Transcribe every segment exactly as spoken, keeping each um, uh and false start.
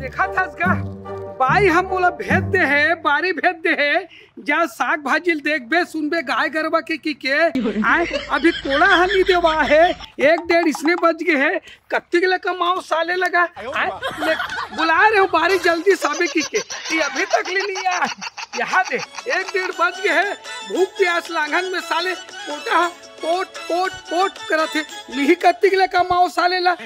देखा थस गा, बाई ह मोला भेज दे हे, बारी भेज दे हे, जा साग भाजी ल देखबे, सुनबे गाय गरवा के की के। आय, अभी कोड़ा ह नी देवा हे, एक डेढ़ इसने बज गे हे, कत्ती के ले कमाओ साले लगा। आय, ले, बुला रहे हो बारी जल्दी साबे की के, ये अभी तक ले नहीं आया। यहाँ दे, एक डेढ़ बज गे हे, भूख प्यास लांघन में साले कोटा ह पोट पोट पोट करत हे, लिही कत्ती के ले कमाओ साले ला।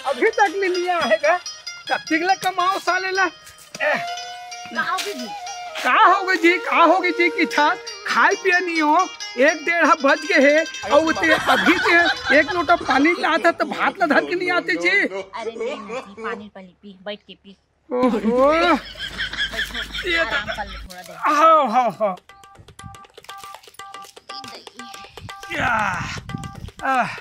अभी तक ले लिया है गा, कत्ती के ले कमाओ साले ला। एह, का होगे जी? का होगे जी, का होगे जी कि था खाए पिए नहीं हो, एक डेढ़ ह बज गे हे, अउ ते अभी ते एक लोटा पानी लात ह त भात ला धर के नहीं आते जी। अरे नहीं, नहीं जी, पानी पहले पी, बैठ के पी। ओहो। बैठो, ये तो आराम कर लो थोड़ा देर। हाँ, हाँ, हाँ। या। आह।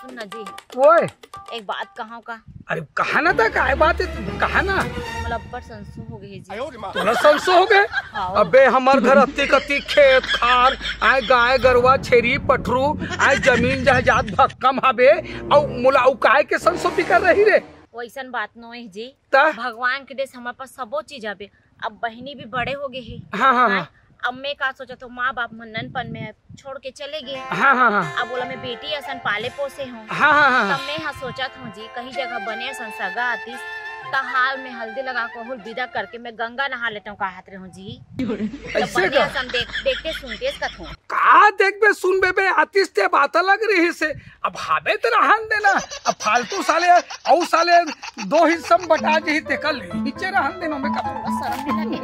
सुन ना जी, ओए। एक बात कहां का? अरे कहा ना था, काय बात है, तू कहा ना। मोला अब्बड़ संसो हो गए जी। तोला संसो हो गए? हाँ। अबे हमर घर अत्ती कत्ती खेत खार, आय गाय गरवा छेरी पठरू, आय जमीन जायदाद भक्कम हबे, अउ मोला अउ काय के संसो फिकर रही रे? वैसन बात नो है जी। त? भगवान के दे से हमर पास सबो चीज हबे। अब बहिनी भी बड़े हो गए हे। हाँ, हाँ, हाँ। अब मैं का सोचत हूँ, माँ बाप मन ननपन में छोड़ के चले गए। हाँ, हाँ, हाँ। अब बोला मैं बेटी असन पाले पोसे हूँ। हाँ, हाँ, हाँ। तब मैं हा सोचत हूँ जी, कहीं जगह बने असन सगा आतिस, त हाल में हल्दी लगा के ओहुल विदा करके मैं गंगा नहा लेता हूँ, कहत रहूँ जी। तब ऐसे बने का? असन देख, देखते सुनते कथूँ। का देखबे सुनबे बे, आतिस ते बात अलग रही से। अब हाबे त रहन देना, अब फालतू साले, अउ साले दो हिस्सा में बटा जही, तेकर ले नीचे रहन देना में कब। बस शर्म नहीं लगे।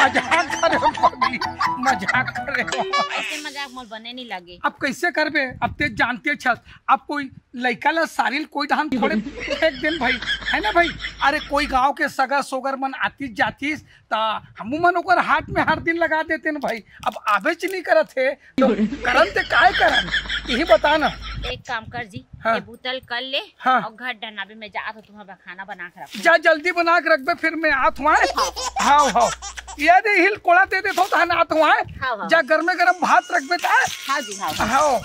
मजाक करे हो पगली, मजाक करे हो। ऐसे मजाक मोर बने नहीं लगे। अब कैसे करबे, अब ते जानते छस, अब कोई लइका ला सारिल कोई डहान थोड़े फेंक देन भाई, है ना भाई? अरे कोई गांव के सगा सोगर मन आतिस जातिस, त हमू मन ओकर हाथ में हर दिन लगा देते न भाई। अब आबेच नहीं करत हे, तो करन ते काय करन, यही बता ना। एक काम कर जी, हाँ। ये बोतल कर ले हाँ। और घर डहना भी मैं जात हूँ, तुम्हारा खाना बना के रखूँ। जा जल्दी बना के रखबे, फिर मैं आत हूँ। हाँ, हाँ। ये दे हिल कोड़ा दे दे, तो तहन आत हूँ। हाँ, हाँ। जा गरमे गरम भात रखबे ता। हाँ जी, हाँ, हाँ। हाँ।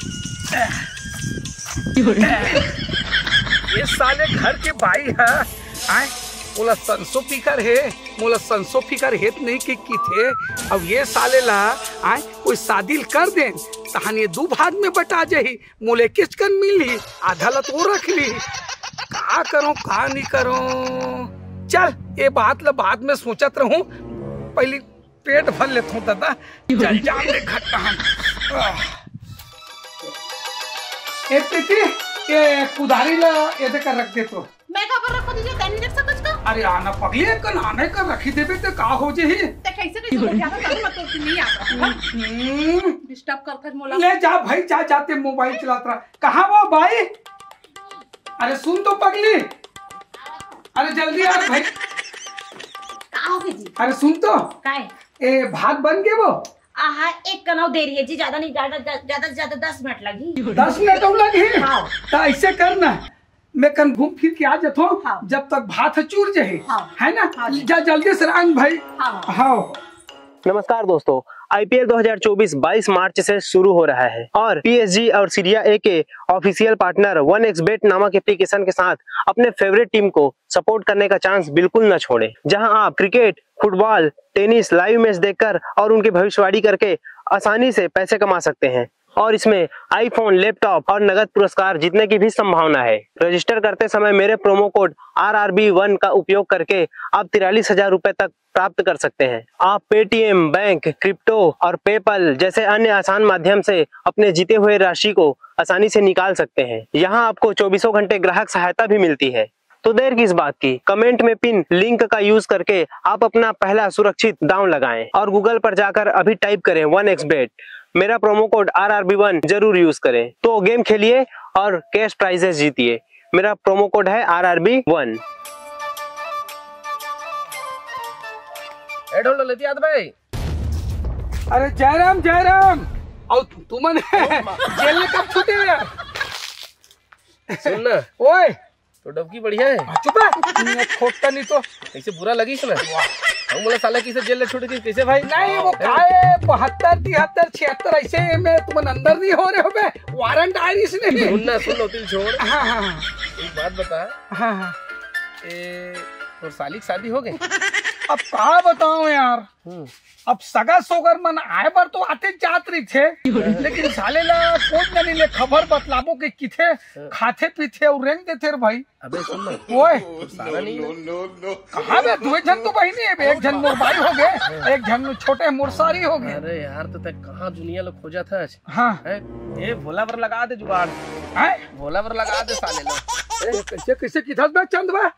ये साले घर के बाई है, आय, मोला संसो फिकर हे, मोला संसो फिकर हे त नहीं कि, कि थे। अब ये साले ला, आय, कोई शादी ल कर देन, तहन ये दू भाग में बटा जाही, मोले किचकन मिलही, आधा ल तो रख ली। का करूं, का नहीं करूं? चल, ये बात ल बाद में सोचत रहूं, पहली पेट भर लेथों दादा, जल जान दे घट्टा हम। आह। ए प्रीति, ये कुदारी ला ये दे कर रख दे तो। मैं काबर रखो दीजिए, तैं नहीं रख सकत का? अरे आना पगली, एक कन आने कर रखी देबे ते का हो जेही? ते कैसे कैसे हो गया था, तब मतलब कि नहीं आता था। हम्म। डिस्टर्ब कर कर मोला। ले जा भाई, जा, जाते मोबाइल चलात रहा। कहाँ वो भाई? अरे सुन तो पगली, अरे जल्दी आ भाई। का हो गया जी? अरे सुन तो। काय? ए, भात बन गे वो? आहा, एक कनव देरी है जी, ज्यादा नहीं, ज्यादा, ज्यादा से ज्यादा दस मिनट लगी। दस मिनट अउ लगी? हाँ। त ऐसे कर ना, मैं कन घूम फिर के आ जात हूँ, हाँ। जब तक भात ह चूर जाही, हाँ। है ना? हाँ जी। जा जल्दी से रांध भाई। हाँ, हाँ। हाँ। नमस्कार दोस्तों, आईपीएल दो हज़ार चौबीस बाईस मार्च से शुरू हो रहा है और पीएसजी और सीरिया ए के ऑफिशियल पार्टनर वन एक्स बेट नामक एप्लीकेशन के साथ अपने फेवरेट टीम को सपोर्ट करने का चांस बिल्कुल न छोड़ें, जहां आप cricket, football, tennis live match देखकर और उनकी भविष्यवाणी करके आसानी से पैसे कमा सकते हैं। और इसमें आईफोन, लैपटॉप और नगद पुरस्कार जीतने की भी संभावना है। रजिस्टर करते समय मेरे प्रोमो कोड आर आर बी वन का उपयोग करके आप तिरालीस हजार रुपए तक प्राप्त कर सकते हैं। आप पेटीएम, बैंक, क्रिप्टो और पेपल जैसे अन्य आसान माध्यम से अपने जीते हुए राशि को आसानी से निकाल सकते हैं। यहाँ आपको चौबीसों घंटे ग्राहक सहायता भी मिलती है। तो देर किस बात की, कमेंट में पिन लिंक का यूज़ करके आप अपना पहला सुरक्षित दांव लगाएं और गूगल पर जाकर अभी टाइप करें वन एक्स बेट। मेरा प्रोमो कोड आर आर बी वन जरूर यूज़ करें। तो गेम खेलिए और कैश प्राइजेस जीतिए। मेरा प्रोमो कोड है आर आर बी वन। ए ढोल लेती आत भाई। अरे जयराम, जयराम। अउ तुमन जेल ले कब छूटे यार? सुन ना। ओए। तो डबकी बढ़िया है। हाँ, चुप है। नहीं, खोटता नहीं तो। ऐसे बुरा लगी ना। हम बोला, "साला किसे जेल ले छूट गई, कैसे भाई?" नहीं, वो काय बहत्तर, तिहत्तर, छिहत्तर, ऐसे में तुमन अंदर नहीं हो रहे हो बे, वारंट आय रहिस नहीं। सुन ना, सुन ना, तिल छोड़। हाँ, हाँ, हाँ। एक बात बता। हाँ, हाँ। ए, तोर साली के शादी हो गई? अब का बताऊं यार, हम्म। अब सगा सोगर मन आए बर तो आते जात रहिथे, लेकिन साले ला कोई न नहीं ले खबर बतलाबो के किथे हाँ। खाथे पीथे अउ रेंग देथे रे भाई। अबे सुन ना। ओए। तोर साला नहीं ना। कहाँ बे? दुए झन तो बहिनी हे बे, एक झन मोर बाई हो गए, एक झन छोटे मोर सारी हो गए। अरे यार, तो तै कहाँ दुनिया ला खोजत हस? हाँ। हैं? ए, भोला बर लगा दे जुगाड़। हैं? भोला बर लगा दे साले ला। ए, कैसे, कैसे किथस बे चंद बे?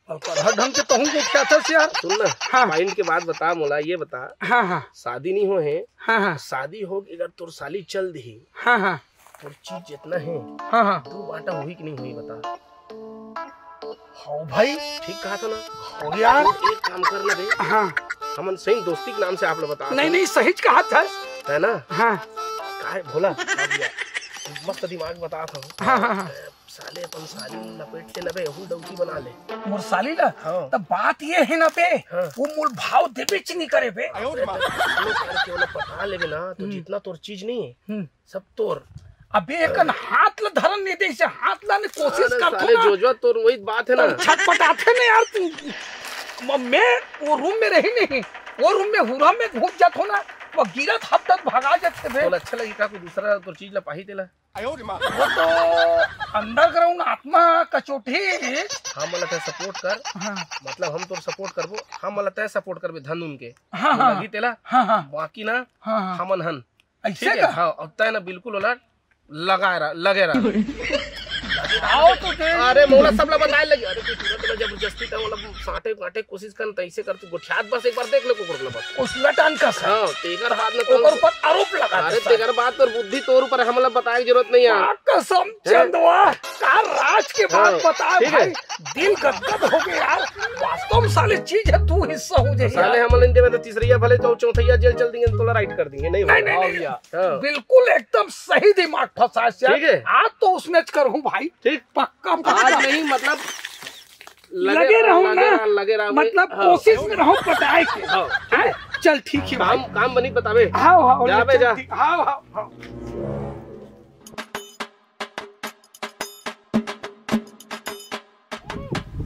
अब हर ढंग से कहूँ को क्या था यार? सुन ना, हाँ। पॉइंट के बात बता मोला, ये बता। हाँ, हाँ। शादी नहीं हो है। हाँ, हाँ। शादी हो गई, अगर तोर साली चल दी, हाँ, हाँ। तोर चीज जितना है, हाँ, हाँ। दो बांटा हुई कि नहीं हुई बता। हो भाई। ठीक कहा था ना? हो यार। एक काम कर ना बे। हाँ। हमन सही दोस्ती के नाम से आप लोग बता नहीं, दो। नहीं, सही कहा था। है ना? हाँ। काहे भोला? मस्त दिमाग बता था। हाँ, हाँ, हाँ। साले अपन साली लपेट के नबे, यहू डौकी बना ले। मोर साली ला? हाँ। तब बात ये है ना बे, हाँ। वो मोर भाव देबे च नहीं करे बे। अरे, तो अपने करके ओला पटा लेबे ना, तो हम्म। जितना तोर चीज नहीं है, हम्म। सब तोर। अबे एकन हाथ ला धरन नहीं दे, इसे हाथ लाने कोशिश अरे, कर साले ना। जोजवा, तोर वही बात है ना। तब छटपटाथे ना यार तू। म-, मैं वो रूम में रही नहीं, वो रूम में हुरा में घुस जात हो ना, वो गिरत हफ्तत भगा जाते बे। तोला अच्छा लगी का कोई दूसरा तोर चीज ला पाही तेला? वो तो अंडरग्राउंड आत्मा कचोटी। हमन ला तै सपोर्ट कर। हाँ। मतलब हम तोर सपोर्ट करबो, हमन ला तै सपोर्ट करबे धन उनके। हाँ, जो हाँ। लगी तेला। हाँ, हाँ। बाकी ना, हाँ, हाँ। हमन हन। ऐसे ठीक है? का? हाँ, अब तै ना बिल्कुल ओला लगा रहा, लगे रहा। आओ तो दे। अरे मोला सब ला बताए लगी। अरे तू तुरंत ना जबरदस्ती तै ओला साटे काटे कोशिश कर, तैसे कर तू गोठियात बस एक बार देख ले कुकुर ला बस। उस लटान का सर। हाँ, तेकर हाथ में ओकर ऊपर आरोप लगा अरे दे सर। तेकर बात तोर बुद्धि तोर ऊपर हमला बताए के जरूरत नहीं है। माँ कसम हैं? चंदवा, का राज के बात हाँ, बता ठीक है। भाई, दिल गदगद हो गया यार। वास्तव में साले चीज है, तू हिस्सा हो जाए साले यार। हमला नहीं देवे तो तीसरैया भले तो चौथैया जेल चल देंगे, तोला राइट कर देंगे, नहीं नहीं, भाई। नहीं, हाँ नहीं। भैया। हाँ। बिल्कुल एकदम सही दिमाग फंसा है यार। ठीक है। आज तो उसने कर हूँ भाई। ठीक। पक्का आज पक्का। नहीं मतलब लगे लगे रहो, रहूं लगे ना। रह, लगे रह, मतलब हाँ। कोशिश में रहूं पटाए के। हाँ, ठीक है। हैं? चल ठीक है काम, भाई। काम बनी बतावे। हाँ, हाँ, जा बे, चल जा। ठीक। हाँ, हाँ, हाँ।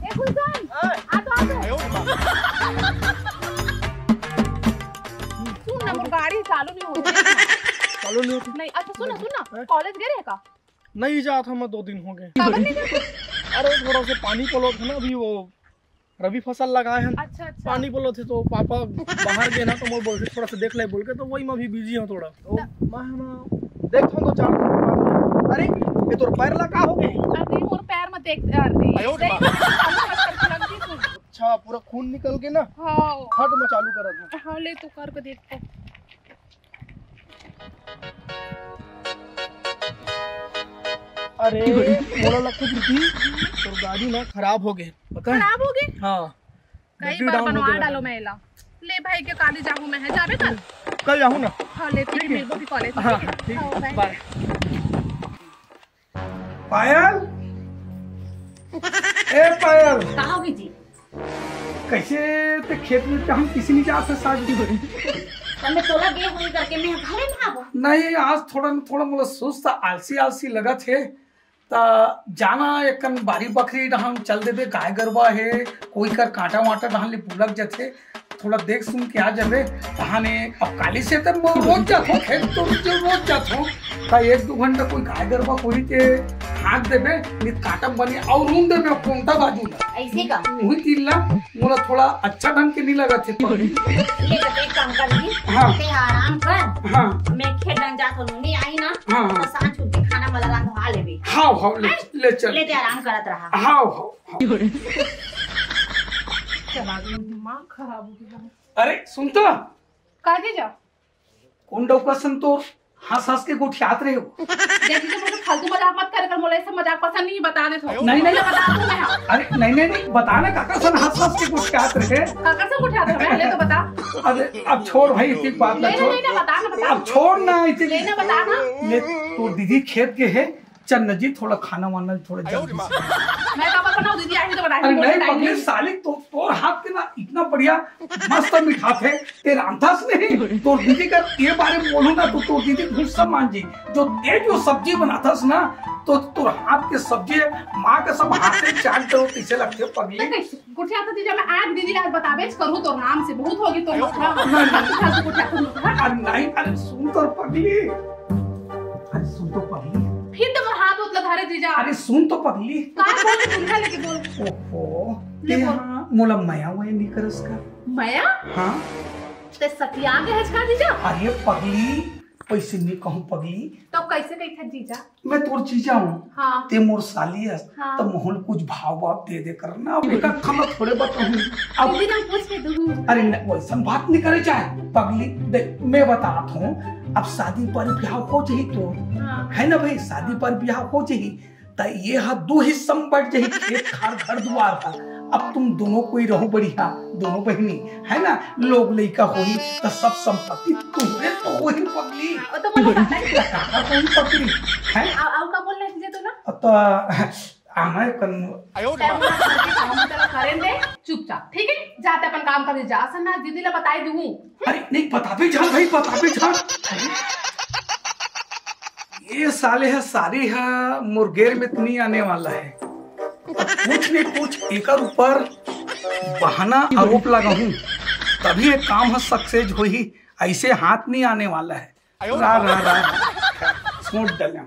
ए गुलशन, आ तो, आ तो। सुन ना, मोर गाड़ी चालू नहीं होती। चालू नहीं होती? नहीं, अच्छा सुन ना, सुन ना, हैं? कॉलेज गए रहे का? नहीं जात हंव मैं, दो दिन हो गए। काबर नहीं जात? अरे थोड़ा सा पानी पलो था ना, अभी वो रबी फसल लगाए हैं। अच्छा, अच्छा। पानी पलो थे तो पापा बाहर गए ना, तो मैं बोल के थोड़ा सा देख ले बोल के, तो वही मैं अभी बिजी हूँ थोड़ा। तो मैं है ना देखता हूँ दो चार दिन के बाद। अरे ये तोर पैर ला का हो गए? अरे मोर पैर में देख, अरे आयो रे देख, माँ। अच्छा पूरा खून निकल के ना। हाँ। हट मैं चालू कर दूँ। हाँ ले तू कर के देख तो। अरे मोला लगता दीदी तोर गाड़ी ना खराब हो गए, पता है? खराब हो गए? हाँ। कई बार बनवा डालो मैं एला। ले भाई के काली जाहूँ मैं, है जाबे कल? कल जाहूँ ना। हाँ ले ठीक है। मिलबो भी कॉलेज में, हाँ, ठीक है? ठीक। हाँ, बाय। बाय। पायल, ए पायल। का होगे जी? कैसे ते खेत में ते हम किसी नहीं जा सकता आज भी। तब मैं तोला गे हुई करके मैं घरे में आबो। नहीं, आज थोड़ा थोड़ा मोला सुस्त आलसी आलसी लगत हे। त जाना एकन बारी बखरी डहान चल देबे, गाय गरबा हे, कोई कर कांटा वांटा डहान ले बुलक जथे। थोड़ा देख सुन के आ जाबे। तहाने अब काली से त मैं रोज जाथो खेत, तो रोज, रोज जाथो। त एक दो घंटा कोई गाय गरबा कोई ते हाथ देबे, नित काटम बनी और रून देबे कोंटा बाजू ला। ऐसे का? उही तीन ला मोला थोड़ा अच्छा ढंग के नहीं लगा थे। ले तो एक काम कर जी। हाँ। ते आराम कर। हाँ। मैं खेत डन जात हूँ, नहीं आई ना। हाँ, हाँ। तो सांझ छुट्टी खाना मला रांधवा लेबे। हाँ, हाँ, ले, ले चल। ले ते आराम करत रहा। हाँ, हाँ, हाँ। चला गया, दिमाग खराब हो गया। अरे सुन तो। का जीजा? कौन डौका सन तो हंस हंस के गोठियात रहे हो? देखी तो मुझे फालतू मजाक मत करे कर, मोला ऐसा मजाक पसंद नहीं, बता दे तो। नहीं, नहीं। बता दूं मैं। अरे नहीं, नहीं, नहीं, बताना काका सन हंस हंस के गोठियात रहे। काका सन गोठियात रहे, पहले तो बता। अरे अब छोड़ भाई, इतनी बात ना नहीं, छोड़। नहीं, नहीं, बता ना, बता। अब छोड़ ना इतनी। नहीं, नहीं, बता ना। ये तो दीदी खेत के है, चल न जी, थोड़ा खाना वाना थोड़ा जल्दी से। मैं काबर बनाऊं दीदी, आही तो बनाही, अरे बोले नहीं, टाइम पगली नहीं। साली, तो तोर हाथ के ना इतना बढ़िया मस्त मिठाथे, ते रांधस नहीं। तोर दीदी कर ये बारे में बोलूं ना तो तोर दीदी गुस्सा मान जी। जो ते जो सब्जी बनाथस ना, तो तोर हाथ के सब्जी माँ के सब हाथ से चाट दो, कैसे लगथे पगली। तो कैसे? गोठियाथस जीजा, मैं आज दीदी ला आज बताबेच करूँ तो नाम से बहुत होगे तो मथुरा। नहीं, नहीं। फालतू गोठियाथस मथुरा। अरे नहीं, अरे सुन तो पगली, अरे सुन तो पगली। फिर तो वो हाथ उतला धारे जीजा। अरे सुन तो पगली। का बोल, तुमका लेके बोल। ओहो, ले ते बोल। हाँ, मोला मया वया नहीं करस का? मया? हाँ। ते सतिया के हच का जीजा? अरे पगली, वैसे नहीं कहूँ पगली। तो कैसे कहिथा जीजा? मैं तोर जीजा हूँ। हाँ। ते मोर साली हस, हाँ। तो मोहन कुछ भाव भाव दे दे कर ना, अब एक अक्खा में थोड़े बताऊँ। अब दीदी, हम पूछ के दूँ। अरे न, वैसन बात नहीं करे जाए पगली। देख, मैं बतात हूँ, अब शादी पर ब्याह हो जाही तो, हाँ। है ना भाई, शादी पर ब्याह हो जाही, त ये हा दो हिस्सा में बट जाही, खेत खार घर दुआर हा। अब तुम दोनों कोई रहो बढ़िया, दोनों बहनी, है ना, लोग लइका होही त सब संपत्ति तुम्हरे तो होही पगली। हाँ, वो तो बोलो पता है। काका होही पगली, है? आओ, आओ का बोल रहे थे तो ना? तो आना कन। तैं अपना घर के काम तो करें दे, चुपचाप, ठीक है? जाते अपन काम करे जा, सन्ना दीदी ला बताए दूँ। अरे नहीं, बताबे झन भाई, बताबे झन। ये साले ह, सारी ह, मोर गेर में तो नहीं आने वाला है। अब कुछ नहीं कुछ एकर ऊपर बहाना आरोप लगाहूं, तभी ये काम ह सक्सेस होही, ऐसे हाथ नहीं आने वाला है। रा, रा, रा, रा। छोड़ डाले।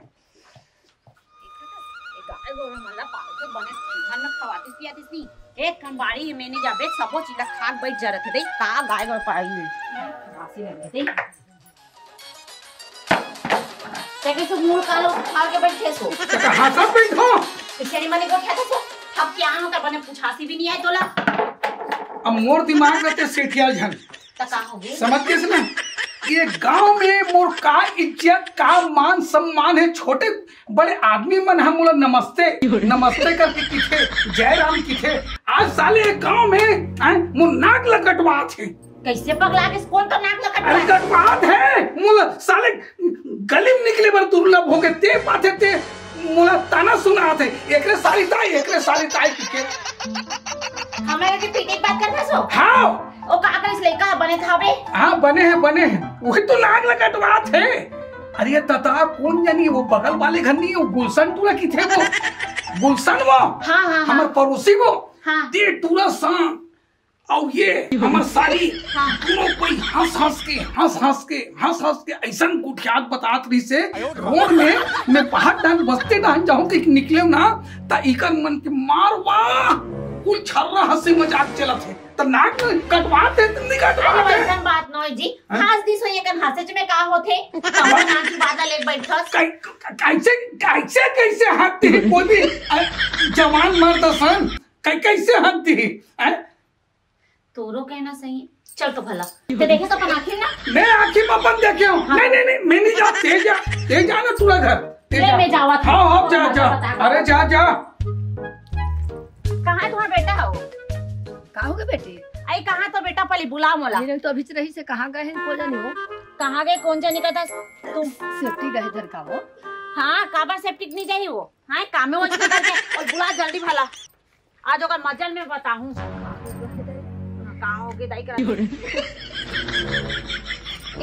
गाय गोरु मन ला पालथे, बने घर में खवातिस पियातिस नहीं। एक कन बाड़ी में नहीं जाबे, सबो चीज ला खा के बैठ जा रथे। देख, का गाय गोरु पाई में। घासी लगे, देख। ते कैसे मुंह काला उखाड़ के बैठे सो? ते कहाँ सब बैठो? पिछड़ी मने को क्या था सो? अब क्या होता बने पूछासी भी नहीं आए तोला। अब मोर दिमाग रहते सेठियाल झन। त का हो गए? समझ गेस ना? ये गांव में मोर का इज्जत, का मान सम्मान है, छोटे बड़े आदमी मन ह मोला नमस्ते, नमस्ते करके किथे, जय राम किथे। आज साले ये गांव में, हैं, मोर नाक ल कटवात हे। कैसे पगला के कौन का नाक ल कटवात? अरे कटवात हे, मोला साले गली में निकले बर दुर्लभ हो गए, ते पाथे ते मोला ताना सुनात हे, एकरे सारी ताई, एकरे सारी ताई किके। हमरा के पीटे के बात करत हस? हाँ। ओ का करिस लइका बने था बे? हाँ, बने हे, बने हे। वही तो नाक ल कटवात हे। अरे ये तता कौन जानी वो बगल वाले घर नहीं, वो गुलशन टूरा किथे वो। गुलशन वो। हाँ, हाँ, हाँ। हमर पड़ोसी वो। हाँ। ते टूरा सा। अउ ये हमर साली। हाँ। दोनों कोई हंस हंस के, हंस हंस के, हंस हंस के ऐसन गुठियात बतात रहिसे। रोड में मैं बाहर डान बस्ते डान जाऊं कि निकले ना, त इकर मन के मारवा कुल छर्रा हंसी मजाक चलत हे। त नाक कटवा दे, त नहीं कटवा अरे दे। वैसन बात नोय जी। हाँ? हंस दिस होई एकन हंसेच में का होथे? कहो नाक की बादल एक बैठस। कै-, कै-, कैसे, कैसे, कैसे हंस दिही? कोई भी, अ, जवान मर्द सन, कै-, कैसे हंस दिही? हैं? तोरो कहना सही। चल तो भला। ते देखे तो अपन आँखी ना? मैं आँखी में अपन देखे हूँ। हाँ। नहीं, नहीं, नहीं, मैं नहीं जा, ते जा, ते जा ना तूरा घर। ते ले, जा। मैं जावत हूँ। हाँ, हाँ, जा, जा। बता, बता। अरे जा, जा। कहाँ है तुम्हारा बेटा हो? का होगे बेटी? आई कहाँ तो बेटा पहले बुला मोला। ये तो अभी रहिसे कहाँ गए हैं, कोई नहीं हो। कहाँ गए, कौन जाने का था तुम? सेफ्टी गए इधर का हो। हाँ, काबर सेफ्टी नहीं जाही वो। हाँ, कामे वो करके और बुला जल्दी भला। आज ओकर मजल में बताहूँ। कहाँ होगे दाई करा।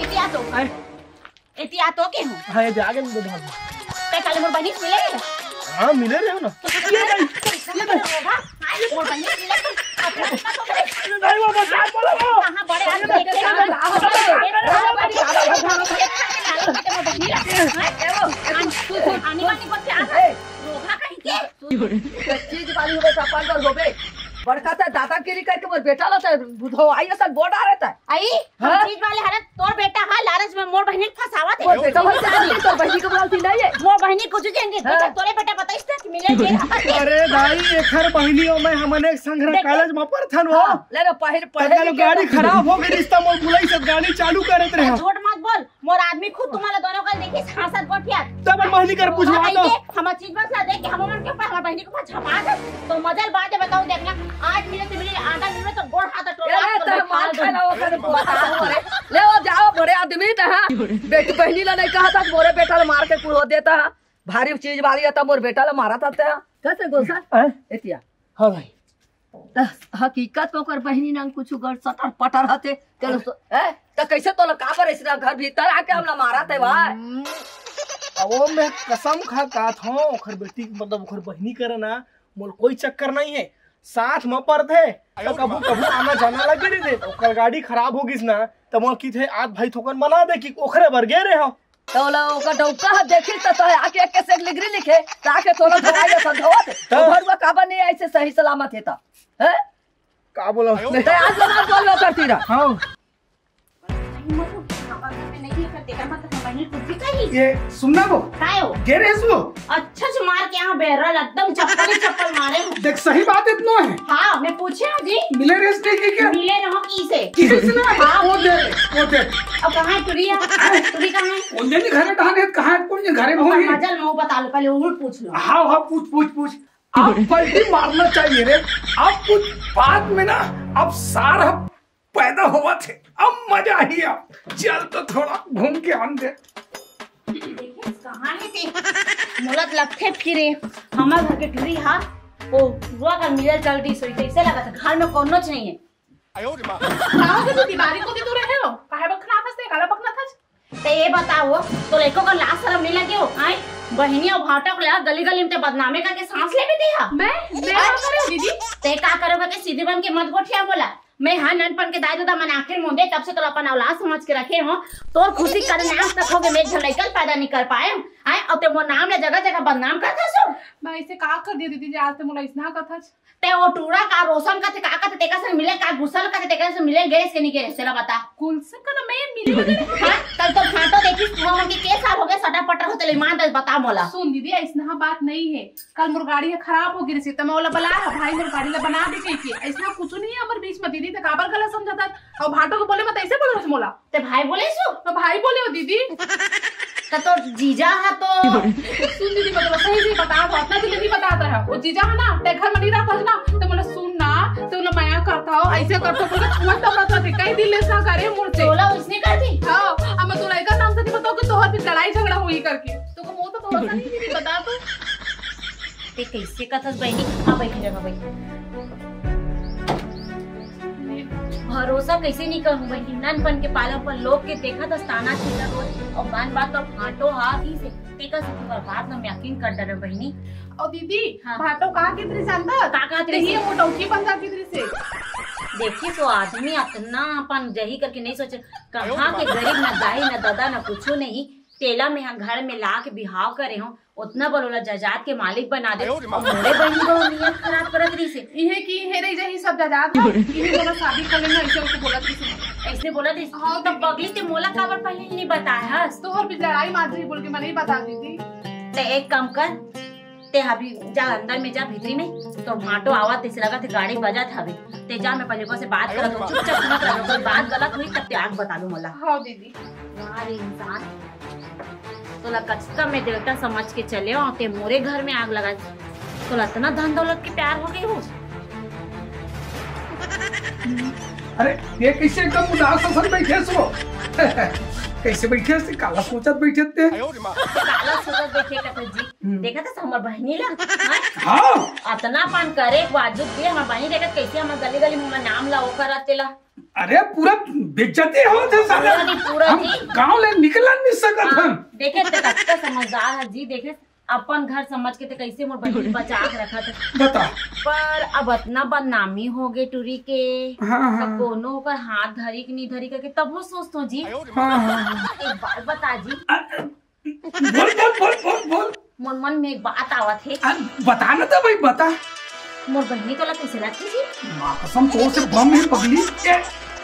इतिया तो। आए। एती आ तो के हूँ। हाँ, ये जागे में दो भाग। ते काले मोर बहिनी से मिले? हाँ, मिले रहे हो ना। ये भाई, ये भाई। हाँ, ये मोर बहिनी से मिले तो। अरे भाई, वो बचा बोला वो। कहाँ बड़े आदमी के कहाँ बड़े आदमी के मोर बहिनी ला। हाँ, ये वो। आनी बानी को क्या? रोहा कहीं के? चीज वाली होबे, चपाल होबे। बड़का से दादागिरी करके मोर बेटा ला से बुधवाई असन बोल रहा रहता है। आई, हम हाँ? चीज वाले हरत तोर बेटा हा लालच में मोर बहिनी के फंसावत हे। मोर बेटा फंसावत हे, तोर बहिनी के बोलती नहीं है। मोर बहिनी कुछ जाएंगे, हाँ। बेटा तोरे बेटा बताइस त कि मिले के। अरे दाई, एखर बहिनी ओ मैं हमन एक संग रहे देखे? कॉलेज में पढ़थन वो। हाँ, ले रे, पहिर, पहिर तब गाड़ी खराब हो गई, रिश्ता मोर बुलाई से गाड़ी चालू करत रहे। झूठ मत बोल, मोर आदमी खुद तुम्हारा दोनों का देखिस हंसत गोठिया। तब बहिनी कर पूछवा तो। हमर चीज बस ला देख के हमर मन के ऊपर, हमर बहिनी के ऊपर झपा दे। तो मजल बात है, बताओ, देखना, आज मिले तो मिले, आधा मिले तो गोड़ हाथ टोला ए, तो मार खाना वो कर बताओ रे। ले वो जाओ, बड़े आदमी त हा। बेटी बहिनी ला नहीं कहा था, मोरे बेटा ला मार के कुड़ो देता हा। भारी चीज वाली है, तब मोर बेटा ला मारा था ते। कस रे गोसा? हैं? एतिया। हाँ भाई। त हकीकत में ओकर बहिनी नंग कुछ गड़ सटर पटर हते। चलो सो, ए? त कैसे तोला काबर ऐसे घर भीतर आके हमला मारत हे भाई? हम्म। अब वो मैं कसम खा कहत हूँ, ओकर बेटी, मतलब ओकर बहिनी करे ना, मोर कोई चक्कर नहीं है। साथ में पढ़थे, तो कभू कभू आना जाना लगे रहिथे। ओकर गाड़ी खराब हो गिस ना, त मोर किथे आज भाई थोकन बना दे कि ओखरे बर गे रहे हो। तोला ओकर डौका ह देखी त तोहे आके एक से एक लिगरी लिखे, ताके तोला धोवाई या समझावत। तो तो भरुआ काबर नहीं ऐसे सही सलामत हे त? हैं? का बोला उसने? ते आज जवाब बोल लो कर तीरा। हाँ। नहीं, मत, पापा घर में नहीं है, फिर देखा मत, हम वहीं कुछ भी कही। ये सुनना वो। काय हो? गे रहे सो। अच्छा से मार के यहाँ बैरल, एकदम चप्पल ही चप्पल मारे हो। देख, सही बात इतना है। हाँ, मैं पूछे हूँ जी। मिले रहे इसने के क्या? मिले रहो की से? किसी से ना? हाँ। वो दे, वो दे। अब कहाँ है टुरी है? टुरी कहाँ है? कौन जनी घरे ढाने, कहाँ है, कौन जनी घरे ओकर में होई? मजल में वो बता लो, पहले वो पूछ लो। हाँ, हाँ, पूछ, पूछ, पूछ। आप पलटी मारना चाहिए रे। आप कुछ बाद में ना, आप सारा पैदा हुआ थे, अब मजा ही आ। चल तो थोड़ा घूम के आन दे। देखे, कहाँ है ते? मोला त लगथे फिरे, हमर घर के टुरी हा, वो टुरा का मिलल चल दिस होई, कैसे लगत हे? घर में कोनो च नहीं है। का हो गे तू दीवारी को दे तू रहे हो? काहे बखना थस ते? काला बखना थस? ते ये बताओ, तो लइको का लाज शरम नहीं लगे हो? आय, बहिनी और भाटा को लेकर गली गली में ते बदनामे करके सांस ले भी दिया। मैं? मैं का करे दीदी? ते का करोगे के सीधी बन के मत गोठिया बोला। मैं हा ननपन के दाई ददा मन आखिर मुंदे, तब से तोला अपन औलाद समझ के रखे हो। तोर खुशी करे में आज तक हो गे, मैं एक झन लइका ल पैदा नहीं कर पाए। आय, और ते मोर नाम ले जगह जगह बदनाम करत हस। मैं इसे का कर दिया दीदी जी, आज ते मोला इसना कथच। ते वो टूरा का रोशन का थे, का का थे, तेका संग मिले, का गुस्सा का थे, तेका संग मिले, गेरेस के नहीं गेरेस, तेला बता। गुलशन का ना मैं मिले वगैरह। हाँ, कल तो फाटो देखिस, तू मन के के साल हो गए, सटा पटर होते ले, ईमान दे बता मोला। सुन दीदी, ऐसना बात नहीं है। कल मोर गाड़ी है खराब हो गिरी से, तो मैं ओला बला है, भाई मोर गाड़ी ला बना दे कह के। ऐसना कुछ नहीं है हमर बीच में दीदी, ते काबर गलत समझत हस? और भाटो को बोले मत, ऐसे बोल रहे मोला। ते भाई बोले सु? तो भाई बोले हो दीदी। तो तोर जीजा हा तो। सुन दीदी, मैं तोला सही सही बता दो, अपना दिल नहीं बता रहा। वो जीजा है ना, ते घर में नहीं रहता है ना, तो बोला सुन ना, तो बोला मया करता हो, ऐसे करता हो, बोला छुआ तब रहता थे, कई दिल ऐसा करे मुड़ से। तोला उसने कर दी? हाँ, अब मैं तोला एक नाम से नहीं बताऊँ कि तोहर भी लड़ाई झगड़ा हुई करके। तो को वो तो तोला सही दीदी बता दो। ते कैसे कथस बहिनी? हाँ, बैठी रह, बैठी। भरोसा कैसे नहीं करूं बहिनी? ननपन के पाला पर लोग के देखा था ताना खींचा रोज, और बान बात तो फाटो हा की से, तेका से तू बात ना मैं यकीन कर डरे बहिनी। और दीदी, हाँ। भाटो का कितनी जानता? का का तेरे यही से? वो टौकी बंदा कितनी से? देखिए, सो आदमी अतना अपन जही करके नहीं सोचे, कहाँ के गरीब, ना दाई, ना दादा, ना कुछो नहीं, तेला में हम घर में ला के बिहाव करे हो, उतना बड़ ओला जायदाद के मालिक बना दे। अरे रे माँ। और मोरे बहिनी बहू नियत खराब करत रही से। इहे की हे रही जही सब जायदाद हो, इहे मोला शादी कर लेना, ऐसे उनको बोलत रही से। ऐसे बोलत रही से? हाँ, तो दीदी। पगली ते मोला काबर पहले ही नहीं बताया हस? तो हर बीच लड़ाई मार रही बोल के मैं नहीं बता दीदी। ते एक काम कर, ते अभी जा अंदर में जा, भीतरी में तो भाटो आवत, तैसे लगत हे गाड़ी बजत हवे। ते जा, मैं पहले ओकर से बात करत हूँ, चुपचाप सुनत रहो, कोई बात गलत हुई तब ते आग बता दो मोला। हाँ दीदी। यार इंसान, तोला कचका में देवता समझ के चले हो, ते मोरे घर में आग लगा। तोला इतना धन दौलत के प्यार हो गई हो? अरे, ये कैसे एकदम उदास असन बैठे सो? कैसे बैठे हस? काला सोचत बैठे ते? काला सोचत बैठे कथे जी। हम्म। देखा था हमर बहिनी ला? हाँ? हाँ। अतना अपन करे के बावजूद भी हमर बहिनी देखत कैसे हमर गली गली में हमर नाम ला ओकर तेला। अरे पूरा बेइज्जती होत हे साला। पूरा जी, पूरा हम जी। गांव ले निकल नहीं सकत हाँ, हन। देखे ते कतका समझदार है जी, देखे अपन घर समझ के ते कैसे मोर बहिनी बचा के रखत हे। बता। पर अब अतना बदनामी हो गए टूरी के, हाँ, तो हाँ। कोनो ओकर हाथ धरी कि नहीं धरी करके तब वो सोचतो जी। हाँ, हाँ, हाँ। एक बात बता जी। अ, बोल, बोल, बोल, बोल, बोल। मोर मन में एक बात आवत हे। अ, बता ना तो भाई, बता। मोर बहिनी तोला कैसे लगती जी? माँ कसम, तोर से बम है पगली। ए,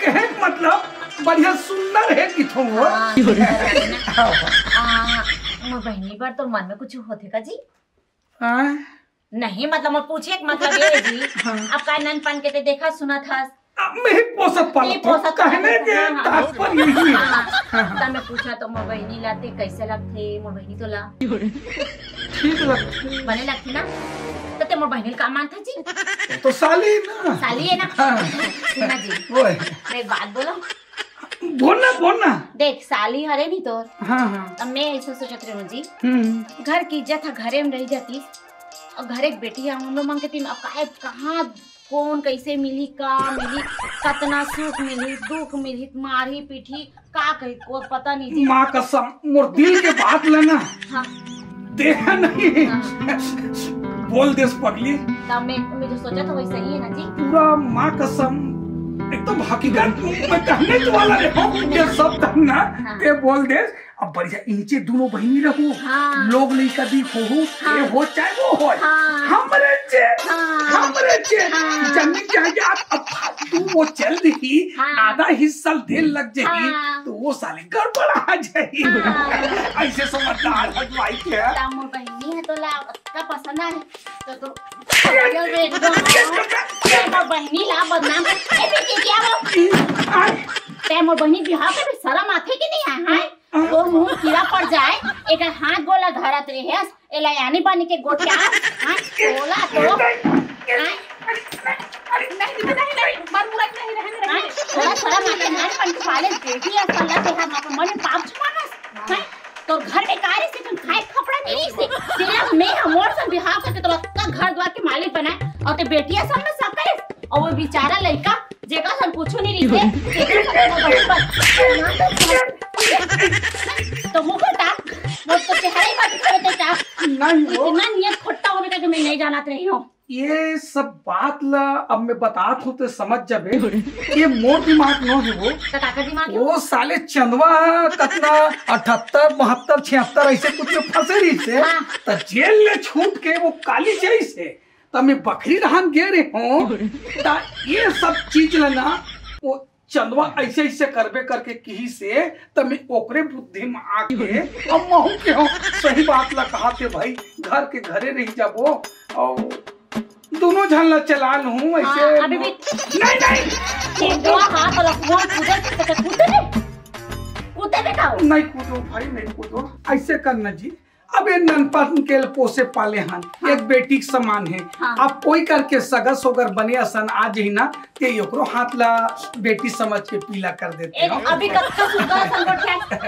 कहे के मतलब बढ़िया सुंदर है कि थो वो। हाँ, सुंदर है ना। हाँ। आ, मोर बहिनी बर तोर मन में कुछ होथे का जी? हाँ। नहीं, मतलब, मोर पूछे के मतलब ये है जी, हाँ। अब का ननपन के ते देखा सुनत हस? अब मैं ही पोसत पालत नहीं, हूँ। पोसत कहने पालत के हूँ, हाँ, हाँ। तात्पर्य यही है। हाँ, हाँ। हाँ, हाँ। तब मैं पूछा तो मोर बहिनी ला ते कैसे लगथे, मोर बहिनी तोला? ठीक लगथे। बने लगथे ना? तो ते मोर बहिनी ला का मानथा जी? तो साली ना। साली है ना? हाँ। सुना जी, ओए। मैं एक बात बोलूं? बोल ना, बोल ना। देख, साली हरे नहीं तोर। हाँ, हाँ। अब मैं ऐसे सोचत रहूं जी, हम्म। घर की इज्जत ह घरे में रह जाती, अब घर एक बेटी हे, हम लोग मन के तीन, अब काहे, कहाँ, कौन, कैसे मिली, का मिली, कतना सुख मिली, दुख मिली, मारही पीटही, का कही, को पता नहीं जी। माँ कसम, मोर दिल के बात लेना। हाँ। देहा नहीं। हाँ। बोल देस पगली। तब मैं, मैं जो सोचा था वही सही है ना जी। पूरा माँ कसम, एकदम हकीकत में कहने वाला रे हो, ये सब करना। हाँ। ते बोल देस, अब बढ़िया इहिंचे दोनों बहिनी रहू। हाँ। लोग लइका भी हो हो, हाँ। ये हो चाहे वो हो। हाँ। हमरे जे, हाँ। हमरे जे। हाँ। जमीन जायदाद अब फालतू वो चल रही, हाँ। आधा हिस्सा देर लग जाही, हाँ। तो वो साले गड़बड़ा जाही। हाँ। ऐसे समझदार है भाई के। ता मोर बहिनी है तो ला, का पसंद आ है तो, तो, तो बहिनी ला बदनाम कर, ए भी क्या वो? आय, ते मोर बहिनी बिहाव के भी शरम आथे कि नहीं है, हैं? वो मुंह कीड़ा पड़ जाए, एक हाथ गोला धरत रहे, एला यानी बानी के गोठिया, हैं? बोला तो, हैं? नहीं, नहीं, नहीं, नहीं, मर मुरत नहीं, रहने, हैं? रहने। थोड़ा, थोड़ा माथे मार, पण तू पाले बेटी है, सल्ला के हम अपन मन में पाप छुपाना, हैं? तो घर में का रही से, तुम खाए कपड़ा नहीं रही से, तेरा मैं हमोर से बिहाव करके तो का घर द्वार के मालिक बनाए, और ते बेटिया सब में सब करे, और वो बेचारा लड़का जेका से हम कुछ नहीं रही से, जेका से हम कुछ नहीं। तो मुंह खोटा, वो तो चेहरा ही बात करते का, नहीं हो। इतना नियत खोटा होने का कि मैं नहीं जानत रही हूँ। ये सब बात ला अब मैं बतात हूँ तो समझ जाबे। ये मोर दिमाग नो है वो। तो काका दिमाग है? वो साले चंदवा कतना अठहत्तर, बहत्तर, छिहत्तर ऐसे कुछ में फंसे रही से। हाँ। त जेल ले छूट के वो काली जाई से। त मैं बखरी रहन गे रहे हूँ। त ये सब चीज ला ना वो चंदवा ऐसे ऐसे करबे करके किही से, त मैं ओकरे बुद्धि में आके अब महू के हो सही बात ला कहा के भाई, घर के घरे रही जाबो और दोनों झन ला चला लूं ऐसे। हाँ, अभी भी नहीं, नहीं। चंदवा हाथ और फोन कूदे, कूदे, कूदे बेटा। नहीं कूदो भाई, नहीं कूदो, ऐसे करना जी। अब ये ननपन के पोसे पाले हन, एक बेटी के समान है। हाँ। अब कोई करके सगा सोगर बने असन आ जही ना, ते ओकरो हाथ ला बेटी समझ के पीला कर देते एक हो। अभी कब का सुगर संगोठिया,